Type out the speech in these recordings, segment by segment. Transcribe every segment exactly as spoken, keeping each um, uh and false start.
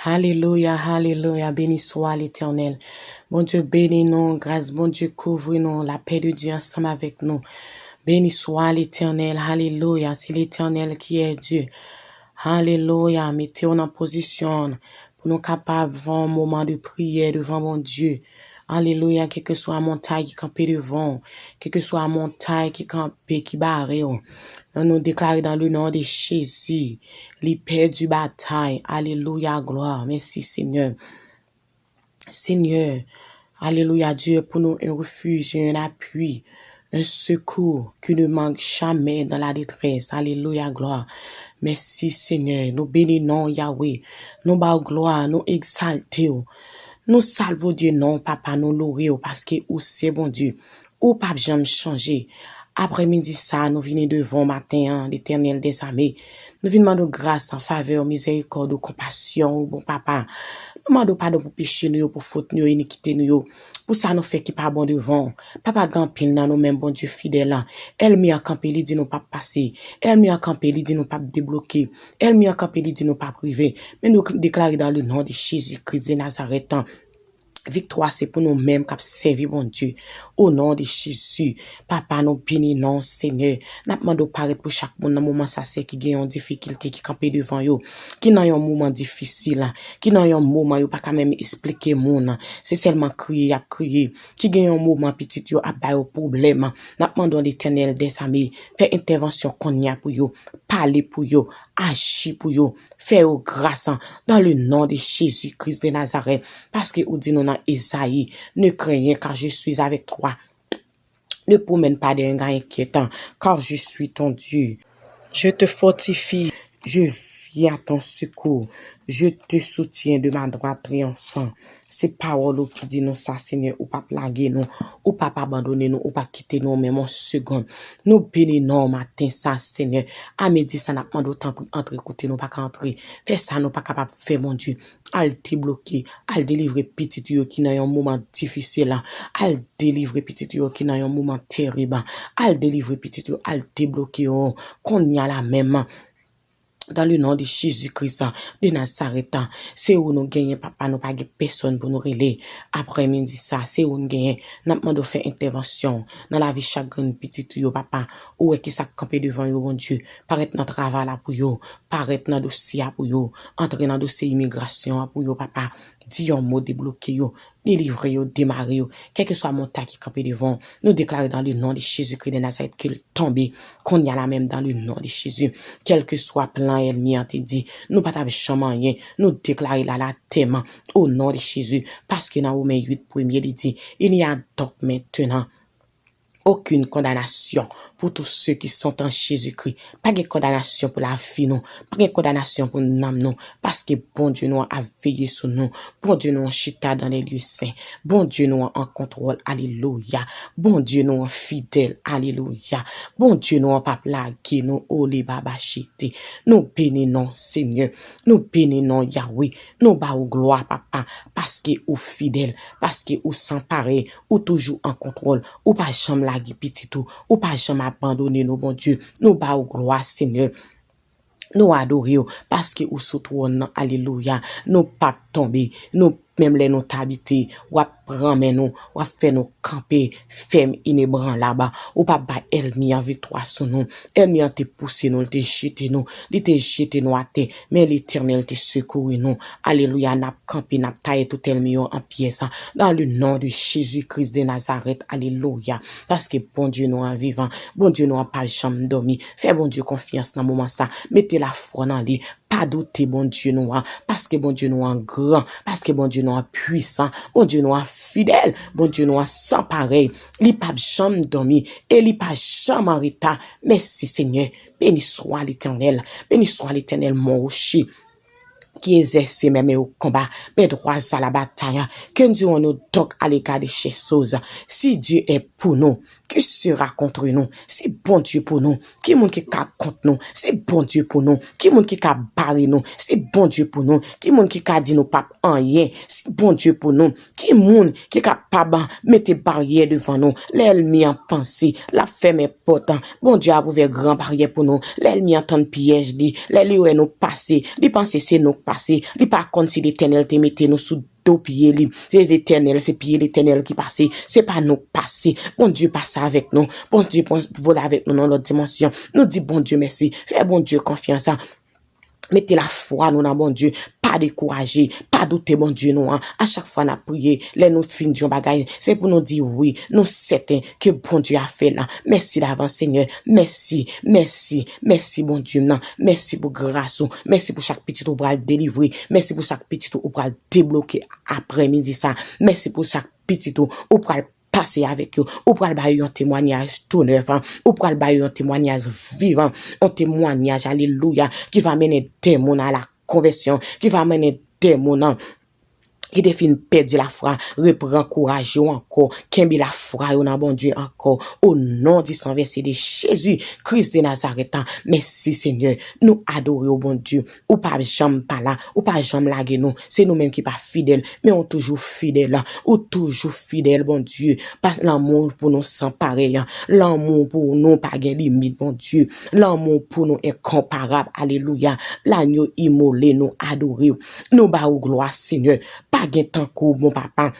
Alelouya, alelouya, beni swa Letènèl. Bondye beni nou, gras Bondye kouvri nou, lapè de Dye ansanm avèk nou. Beni swa Letènèl, alelouya, se Letènèl ki è Dye. Alelouya, mete w nan pozisyon pou nou kapab fè yon moman de priyè devan Bondye. Alelouya, kèlkeswa montay ki kanpe devan w, kèlkeswa montay ki kanpe, ki bare w, nou deklare dans le nom de Jésus, li pèdi batay. Alelouya, glwa. Mèsi, Senyè. Senyè, alelouya, Dieu est pour nous un refuge et un appui, un secours qui ne manque jamais dans la détresse. Alelouya, glwa. Mèsi, Senyè. Nou beni non, Yahweh. Nou ba w glwa, nou egzalte w. Nou salve Dye non, papa, nou loure w paske ou se Bondye. Ou p ap janm chanje. Aprèmidi sa, nou vini devan w maten an, Letènèl dèzame. Nou vin mande w gras an favè w, mizèrikòd ou, konpasyon ou, bon papa. Nou mande w padon pou peche nou yo, pou fot nou yo, inikite nou yo, pou sa nou fè ki pa bon devan w. Papa, gen anpil nan nou menm, Bondye fidèl la. Ènmi an kanpe, li di nou p ap pase. Ènmi an kanpe, li di nou p ap debloke. Ènmi an kanpe, li di nou p ap rive. Men nou deklare dans le nom de Jésus-Christ de Nazareth, viktwa se pou nou menm k ap sèvi Bondye. O non de Jezi, Papa, nou beni non w, Senyè. N ap mande w parèt pou chak moun nan moman sa, sè ki gen yon difikilte ki kanpe devan yo, ki nan yon moman difisil, ki nan yon moman yo pa ka menm esplike moun. Se sèlman kriye y ap kriye, ki gen yon moman pitit yo ap ba yo pwoblèm. N ap mande w, Letènèl dèzame, fè entèvansyon kounye a pou yo, pale pou yo, aji pou yo, fè yo gras, dans le nom de Jésus-Christ de Nazareth, paske ou di nou nan Ezayi, ne crains rien, car je suis avec toi. Ne promène pas des regards inquiétants, car je suis ton Dieu. Je te fortifie, je viens à ton secours, je te soutiens de ma droite triomphante. Se pawòl ou ki di nou sa, Senyè, ou p ap lage nou, ou p ap abandone nou, ou p ap kite nou menm yon segonn. Nou beni non w maten sa, Senyè. A midi sa, n ap mande w, tanpri, antre kote nou pa ka antre. Fè sa nou pa kapab fè, Bondye. Al debloke, al delivre pitit ou yo ki nan yon moman difisil la. Al delivre pitit ou yo ki nan yon moman terib. Al delivre pitit yo, al debloke yo kounye a la menm. Dans le nom de Jésus-Christ de Nazareth, se ou nou genyen, papa, nou pa gen pèsonn pou nou rele. Aprèmidi sa, se ou nou genyen. N ap mande w fè entèvansyon nan lavi chak grenn pitit ou yo, papa. Ou wè ki sa k kanpe devan yo, Bondye. Parèt nan travay la pou yo. Parèt nan dosye a pou yo. Antre nan dosye imigrasyon an pou yo, papa. Di yon mo, debloke yo, delivre yo, demare yo. Kèlkeswa montay ki kanpe devan w, nou deklare dans le nom de Jésus-Christ de Nazareth ke l tonbe kounye a la menm dans le nom de Jésus. Kèlkeswa plan ènmi an te di, nou pa t ap janm anyen, nou deklare l al atèman o non de Jezi. Paske nan Women uit premye li di, il n'y a donc maintenant aucune condamnation pour tous ceux qui sont en Jésus-Christ. Pa gen kondanasyon pou lavi nou, pa gen kondanasyon pou nanm nou, paske Bondye nou an ap veye sou nou. Bondye nou an chita dans les lieux saints. Bondye nou an an kontwòl, alelouya. Bondye nou an fidèl, alelouya. Bondye nou an p ap lage nou, ole baba chite. Nou beni non Senyè, nou beni non Yahweh, nou ba ou glwa, papa, paske ou fidèl, paske ou san parèy, ou toujou an kontwòl, ou pa janm lage pitit ou, ou pa janm abandone nou, Bondye. Nou ba ou glwa, Senyè. Nou adore w, paske ou sou twòn nan, alelouya. Nou p ap tonbe, nou, menm lè nou tabite, w ap pran men nou, w ap fè nou kanpe fèm, inebranlab. Ou p ap bay ènmi an viktwa sou nou. Ènmi an te pouse nou, l te jete nou, li te jete nou atè, men Letènèl te sekouri nou. Alelouya, n ap kanpe, n ap taye tout ènmi yo an pyès, dans le nom de Jésus-Christ de Nazareth, alelouya. Paske Bondye nou an vivan, Bondye nou an pa janm dòmi. Fè Bondye konfyans nan moman sa, mete lafwa nan li. Pa doute Bondye nou an, paske Bondye nou an gran, paske Bondye nou an pwisan, Bondye nou an fidèl, Bondye nou an san parèy. Li p ap janm dòmi e li pa janm an reta. Mèsi, Senyè. Beni swa Letènèl. Beni swa Letènèl, mon rocher, qui exerce mes mains au combat, mes doigts à la bataille. Que dirons-nous donc à l'égard de ces choses? Si Dieu est pour nous, qui sera contre nous? Si Bondye pou nou, ki moun ki ka kont nou? Si Bondye pou nou, ki moun ki ka bare nou? Si Bondye pou nou, ki moun ki ka di nou p ap anyen? Si Bondye pou nou, ki moun ki kapab mete baryè devan nou? Lè ènmi an panse l ap fèmen pòt, Bondye ap ouvè gran baryè pou nou. Lè ènmi an tann pyèj li, lè li wè nou pase, li panse se nou pase. Li pa konn si Letènèl te mete nou sou do pye li. Se Letènèl, se pye Letènèl ki pase. Se pa nou k pase. Bondye pase avèk nou. Bondye pran vole avèk nou nan lòt dimansyon. Nou di Bondye mèsi. Fè Bondye konfyans. Mete lafwa nou nan Bondye. Pa dekouraje. Pa doute Bondye nou an. A chak fwa n ap priye, lè nou fin di yon bagay, se pou nou di wi. Nou sèten ke Bondye a fè l. Mèsi davans, Senyè. Mèsi, mèsi, mèsi, Bondye m nan. Mèsi pou gras ou. Mèsi pou chak pitit ou pral delivre. Mèsi pou chak pitit ou pral debloke aprèmidi sa. Mèsi pou chak pitit ou ou pral pase avèk yo. Ou pral ba yo yon temwayaj tou nèf. Ou pral ba yo yon temwayaj vivan. Yon temwayaj, alelouya, ki va mennen de moun a la konvèsyon, ki va mennen de moun an ki te fin pèdi lafwa, repran kouraj yo ankò, kenbe lafwa yo nan Bondye ankò. O non di san vèse de Jezi Kris de Nazarèt, mèsi Senyè, nou adore w Bondye, ou pa janm pa la, ou pa janm lage nou, se nou menm ki pa fidèl, men ou toujou fidèl, ou toujou fidèl Bondye, pas lanmou pou nou san parèy, lanmou pou nou pa gen limit Bondye, lanmou pou nou enkonparab, alelouya, lanyo imole nou adore w. Nou ba ou glwa, Senyè. Pa gen tankou w, bon papa.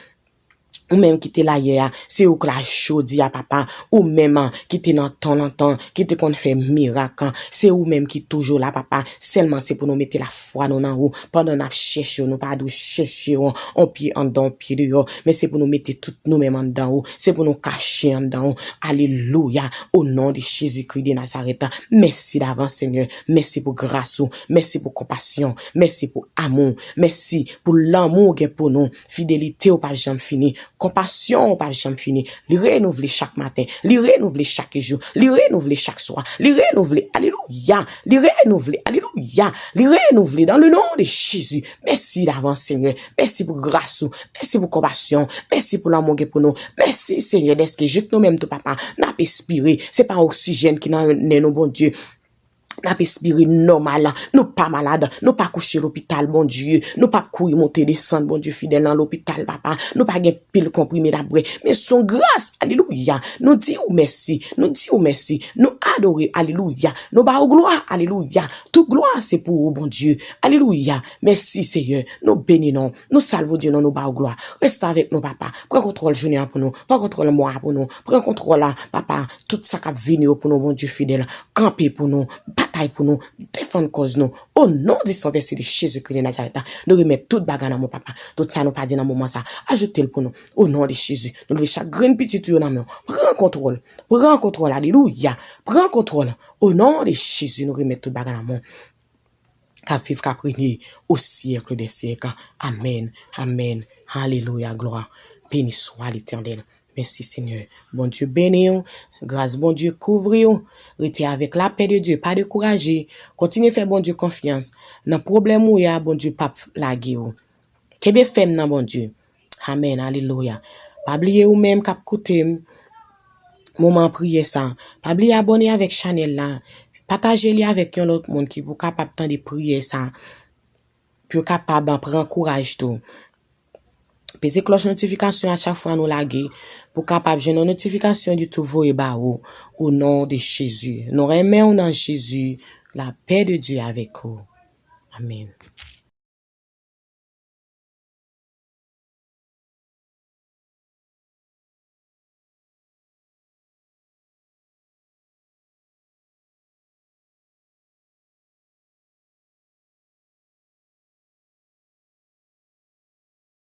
Ou menm ki te la yè a, se ou k la jodi a, papa. Ou menm ki te nan tan lontan, ki te konn fè mirak. Se ou menm ki toujou la, papa. Sèlman se pou nou mete lafwa nou nan ou. Pandan n ap chèche w, nou pa dwe chèche w, on pye anndan, on pye deyò. Men se pou nou mete tout nou menm anndan ou. Se pou nou kache anndan ou. Alelouya. O non de Jezi Kris de Nazarèt. Mèsi davans, Senyè. Mèsi pou gras ou. Mèsi pou konpasyon. Mèsi pou amou. Mèsi pou lanmou ou gen pou nou. Fidelite ou p ap janm fini. Konpasyon ou p ap janm fini. Li renouvle chak maten. Li renouvle chak jou. Li renouvle chak swa. Li renouvle. Alelouya. Li renouvle. Alelouya. Li renouvle dans le nom de Jésus. Mèsi davans, Senyè. Mèsi pou gras ou. Mèsi pou konpasyon. Mèsi pou lanmou ou gen pou nou. Mèsi, Senyè, dèske jouk nou menm tou, papa, n ap espire. Se pa oksijèn ki nan nen nou, Bondye. N ap espire nòmal. Nou pa malad. Nou pa kouche lopital, Bondye. Nou p ap kouri monte desann, Bondye fidèl, nan lopital, papa. Nou pa gen pil konprime n ap bwè. Men se yon gras. Alelouya. Nou di ou mèsi. Nou di ou mèsi. Nou adore. Alelouya. Nou ba ou glwa. Alelouya. Tout glwa se pou ou, Bondye. Alelouya. Mèsi, Senyè. Nou beni non. Nou salve Dye non, nou ba ou glwa. Reste avèk nou, papa. Pran kontwòl jounen an pou nou. Pran kontwòl mwa an pou nou. Pran kontwòl la, papa. Tout sa k ap vini yo pou nou, Bondye fidèl. Kanpe pou nou. Batay pou nou. Defann kòz nou. O non di san vèse de Jezi Kris de Nazarèt, nou remèt tout bagay nan men w, papa. Tout sa nou pa di nan moman sa, ajoute l pou nou. O non de Jezi, nou leve chak grenn pitit ou yo nan men w. Pran kontwòl. Pran kontwòl. Alelouya. Pran kontwòl. O non de Jezi, nou remèt tout bagay nan men w. K ap viv, k ap renye au siècle des siècles. Amèn. Amèn. Alelouya. Glwa. Beni swa Letènèl. Mèsi, Senyè. Bondye beni w. Gras Bondye kouvri w. Rete avèk lapè de Dye. Pa dekouraje. Kontinye fè Bondye konfyans. Nan pwoblèm ou ye a, Bondye p ap lage w. Kenbe fèm nan Bondye. Amèn. Alelouya. Pa bliye ou menm k ap koute m moman priyè sa. Pa bliye abòne avèk chanèl la. Pataje li avèk yon lòt moun ki pou kapab tande priyè sa. Pou yo kapab pran kouraj tou. Peze klòch notifikasyon a chak fwa nou lage pou kapab jwenn yon notifikasyon YouTube voye ba ou. O non de Jezi. Nou renmen w nan Jezi. Lapè de Dye avèk ou. Amèn.